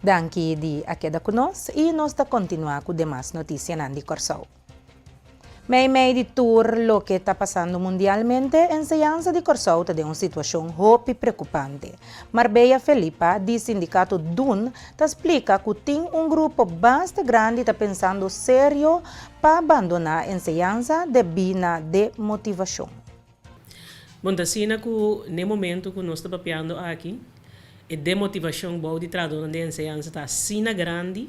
Danki di a keda ku nos i nos ta kontinuá ku demas notisianan di Kòrsou. Meimei di tur loke ta pasando mundialmente, enseñansa di Kòrsou ta den un situashon hopi preokupante. Marbella Felipa di sindikato dun ta splika ku tin un grupo basta grandi ta pensando serio pa bandoná enseñansa debí na demotivashon. Bon, ta asina ku n'e momento ku nos ta papiando aki, e demotivashon bou di trahadónan di enseñansa ta asina grandi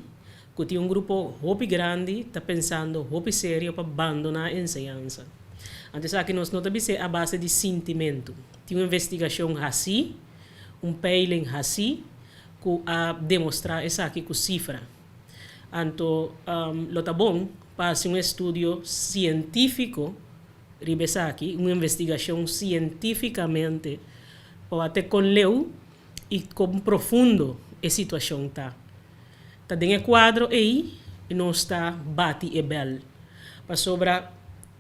ku tin un grupo hopi grandi ta pensando hopi serio pa bandoná enseñansa. Anto esaki nos no ta bis'é a base di sintimentu. Tin un investigashon hasí, un peiling hasí ku a demostrá esaki ku sifra. Anto lo ta bon pa hasi un estudio sientífiko Riba esaki, un investigashon sientífikamente pa wak te kon leu i kon profundo e situashon ta. Ta den e kuadro ei nos ta bati e bèl, pasobra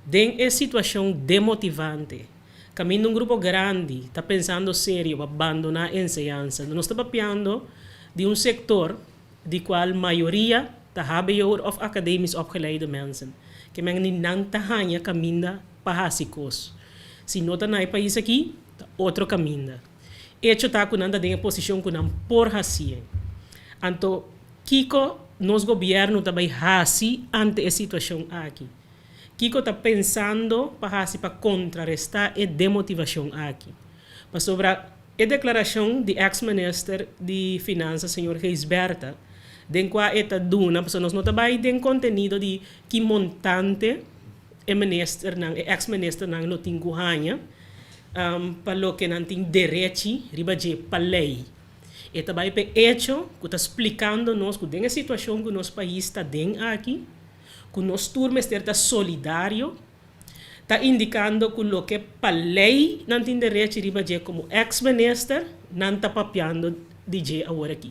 den e situashon demotivante, kaminda un grupo grandi ta pensando serio pa bandoná enseñansa, nos ta papiando di un sektor di kual mayoria ta hbo òf akademisch opgeleide mensen, ke men ni nan ta haña kaminda pa hasi kos. Si no ta na e pais aki, ta otro kaminda. Echo ta ku nan ta den e posishon ku nan por hasié. Anto, kiko nos gobièrnu ta bai hasi ante e situashon aki? Kiko ta pensando pa hasi pa kontrarestá e demotivashon aki? Pasobra E deklarashon di eks minister di Finansa señor Gijsbertha den kua e ta duna, pasobra nos no ta bai den kontenido di ki montante e ministernan, e eks ministernan lo tin ku haña pa loke nan tin derechi riba dje pa lei. E ta bai pa e echo ku ta splikando nos ku den e situashon ku nos pais ta den aki, ku nos tur mester ta solidario, Ta indicando cu loke pa ley nan tin derechi riba dje como ex minister, nan ta papiando di dje awor aki.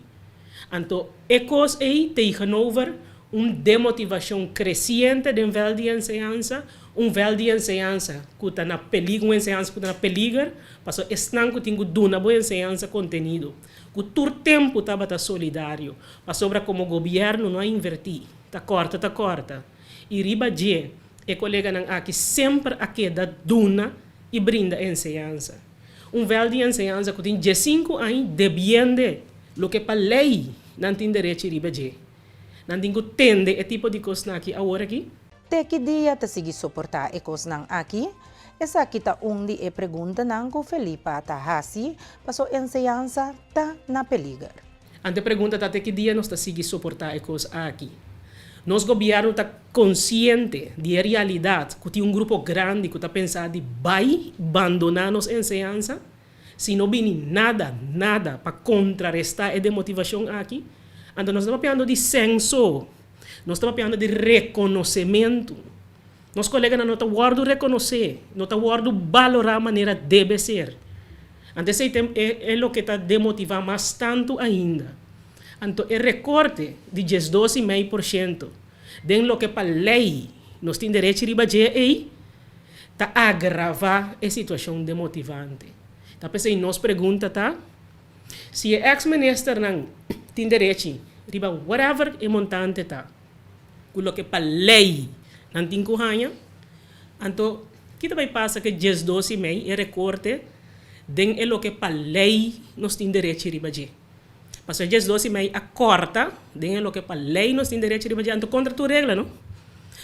Anto e cos ey tegenover un demotivacion creciente den veld di enseñansa, un veld di enseñansa cu ta na peliger, un enseñansa cu ta na peliger, pasobra esnan cu tin cu duna bo enseñansa contenido, cu tur tempo tabata solidario, pasobra como gobierno no a inverti, ta corta ta corta. I riba dje, e koleganan aki semper a keda duna i brinda enseñansa. Un vèlt di enseñansa ku tin diesinku aña debiende loke pa lei nan tin derechi riba dje. Nan tin ku tende e tipo di kosnan aki awor aki. Te ki dia ta sigui soportá e kosnan aki? Esaki ta un di e preguntanan ku Felipa ta hasi paso enseñansa ta na peliger. Ante pregunta ta te ki dia nos ta sigui soporta e kos aki. Nos gobièrnu ta konsiente di e realidat ku tin un grupo grandi ku ta pensa di bai bandoná nos enseñansa si no bini nada, nada pa kontrarestá e demotivashon aki. Anto nos ta papiando di senso, nos ta papiando di rekonosementu. Nos koleganan no ta wòrdu rekonosé, no ta wòrdu balorá manera debe ser. Anto esei ta e loke ta demotivá mas tantu ainda. Anto e rekorte di diesdos i mei por shento den loke pa lei nos tin derechi riba dje ei, ta agravá e situashon demotivante. Ta p'esei nos pregunta ta, si e eks ministernan tin derechi riba whatever e montante ta, ku loke pa lei nan tin ku haña. Anto, ki ta bai pasa ku e 12 i mei, e rekorte den e loke pa lei nos tin derechi riba dje? Pasobra e 12 i mei a kòrta den e loke pa lei nos tin derechi riba dje, anto kontra tur regla, no?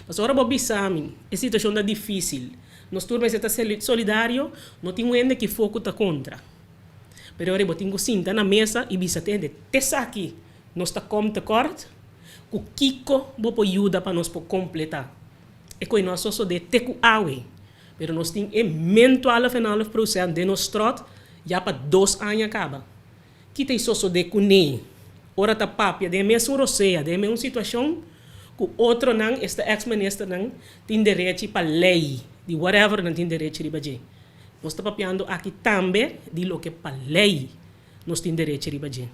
Pasobra ora bo bisa mi e situashon ta difísil, nos tur mester ta solidario, no tin un hende ki for ku ta kontra. Pero ora bo tin ku sinta na mesa i bisa te hende, T'esaki nos ta kom tekòrt, Ku kiko bo por yuda pa nos por kompletá e koe no a sosodé te ku awe? Pero nos tin e min twaalf en half prosènt den nos stròt ya pa dos aña kaba. Ki ta e sosodé kuné ora ta papia den e mesun rosea, den e mesun situashon ku otronan, esta eks ministernan, tin derechi pa lei di whatever nan tin derechi riba dje? Nos ta papiando aki tambe di loke pa lei nos tin derechi riba dje.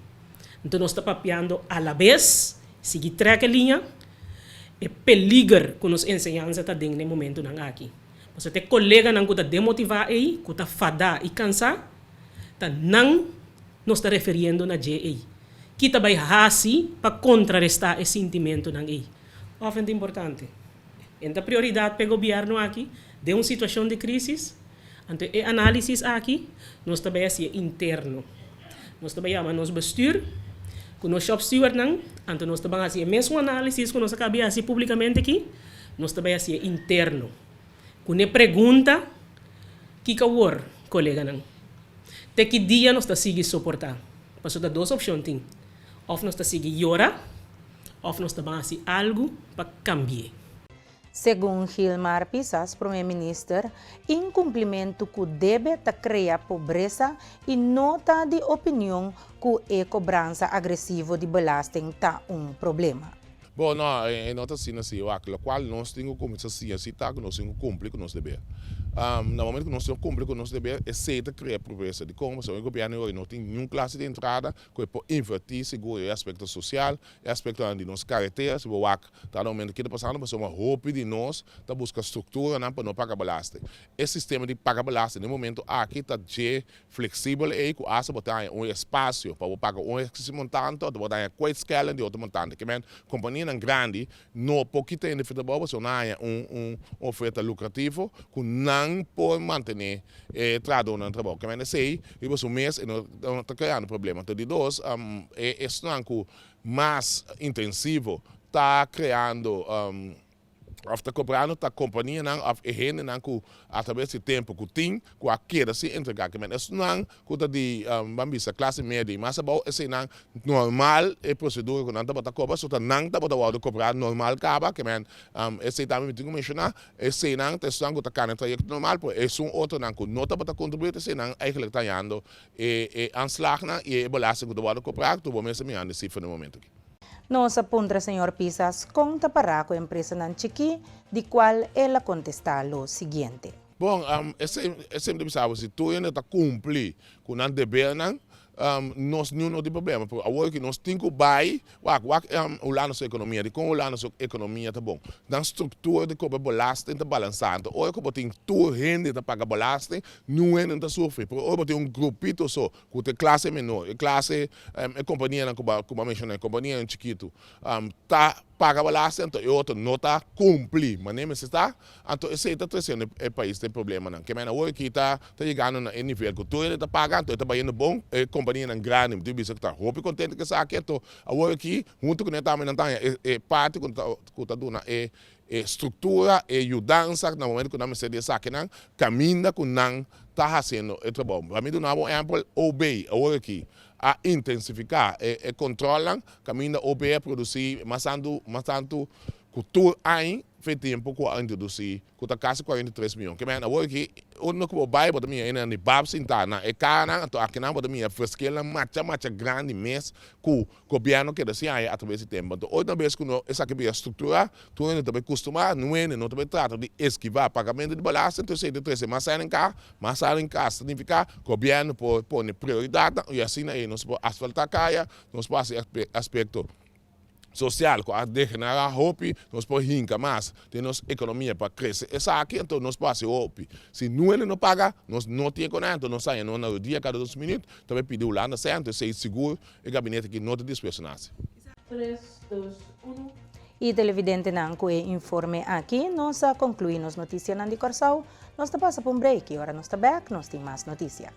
Anto nos ta papiando alabes, sigui trek e liña, e peliger ku nos enseñansa ta den na e momentunan aki. Pasobra ta e koleganan ku ta demotivá ei, ku ta fadá i kansá, ta nan nos ta referiendo na dje ei. Ki ta bai hasi pa kontrarestá e sintimentunan ei? Òf en ta importante? En ta prioridat pa e gobièrnu aki den un situashon di krísis? Anto e análisis aki nos ta bai hasié interno. Nos ta bai yama nos bestür ku nos shopstewardnan, anto nos ta ban hasi e mesun análisis ku nos a kaba di hasi públikamente aki, nos ta bai hasié interno. Ku n'e pregunta, Kiko awor, koleganan? Te ki dia nos ta sigui soportá? Pasobra ta dos opshon tin, òf nos ta sigui yora òf nos ta ban hasi algu pa kambi'é. Segun Gilmar Pisas, Prome Minister, inkumplimentu ku debe ta krea pobresa i no ta di opinion ku e kobransa agresivo di belasting ta un problema. Bo, no, e no ta asina si, wak, lokual nos tin ku kuminsá siña si ta ku nos tin ku kumpli ku nos deber. Na momento ku nos tin ku kumpli ku nos deber, esei ta krea pobresa. Dikon? Pasobra e gobièrnu awor no tin niun klase di entrada ku e por invertí sigur e aspekto sosial, E aspektonan di nos karetera, si bo wak ta na momento ki ta pasando pasobra hopi di nos ta buska strukturanan pa no paga belasting. E sistema di paga belasting den e momento aki ta dje fleksibel ei ku asta bo ta haña un espasio pa bo paga un eksi montante òf bo ta haña kwijtschelding di otro montante. Ke men kompanianan grandi no por kita hende for trabou pasobra nan haña un oferta lukrativo ku nan por mantené e trahadónan na trabou. Ke men esei riba su mes e no ta kreando problema. Anto di dos, e esnan ku mas intensivo ta kreando òf ta kobrando ta kompanianan òf e hendenan ku atraves di tempu ku tin ku a keda sin entregá. Ke men esnan ku ta di ban bisa klase medio i mas abou eseinan normal e prosedura ku nan tabata kobra so ta nan tabata wòrdu kobrá normal kaba. Ke men esei tambe mi tin ku menshoná. Eseinan ta esnan ku ta kana e trayekto normal, pero esun otronan ku no tabata kontribuí ta eseinan eigenlijk ta hañando e e aanslagnan i e belasting ku ta wòrdu kobrá, ku bo mes ta mirando e sifra na e momento aki. Nos a puntra señor Pisas kon ta pará ku empresanan chikí, di kual el a kontestá lo siguiente. Bon, esei esei mi ta bisa bo, si tur hende ta kumpli ku nan debernan, nos niun no tin problema, pero awor ki nos tin ku bai Wak, wak Hulanda su ekonomia. Dikon Hulanda su ekonomia ta bon? Nan struktura di kobra belasting ta balansá. Anto ora ku bo tin tur hende ta paga belasting, niun hende no ta sufri. Pero ora bo tin un grupito so ku ta e klase menor, e klase, e kompanianan ku bo ku bo a menshoná, e kompanianan chikitu, ta paga belasting, anto e otro no ta kumpli manera mester ta. Anto esei ta tresiendo e pais den problemanan. Ke mena awor aki ta ta yegando na e nivel ku tur hende ta paga, anto e ta bayendo bon. E kompanianan grandi mi tin bisa ku ta hopi kontento ku esaki. Anto awor aki huntu ku nan tambe nan ta haña e e parti ku ta ku ta duna e e struktura, e yudansa na momento ku nan mester di esakinan kaminda ku nan ta hasiendo e trabou. Pa mi duna bo un ehèmpel, OB awor aki a intensifiká e e kòntròlnan kaminda OB a produsí mas tantu mas tantu ku tur aña Fe tempu ku a introdusí ku ta kasi 43 mion. Ke men awor aki unda ku bo bai bo ta mira enan di bab sintá na e kanan anto akinan bo ta mira freskelnan macha macha grandi mes ku gobièrnu keda sin haña atraves di tempu. Anto otra bes ku no esaki bira strukturá tur hende ta bai kustumá nuende no ta bai trata di eskivá pagamentu di belasting entonces esei ta trese mas sèn den ka mas sèn den kas ta nifiká gobièrnu por pone prioridatnan i asina ei nos por asfaltá kaya nos por hasi aspekto Sosial ku a degenerá hopi, nos por hinka mas den nos ekonomia pa krese esaki, anto nos por hasi hopi. Si nuele no paga, nos no tin ekonomia, anto nos haña nos na rodia kada dos minüt ta bai pidi Hulanda sèn, anto esei sigur e gabinete aki no ta dispuesto na hasi. Tres, dos, unu. I televidentenan ku e informe aki nos a konkluí nos notisianan di Kòrsou. Nos ta pasa pa un break i ora nos ta bèk nos tin mas notisia.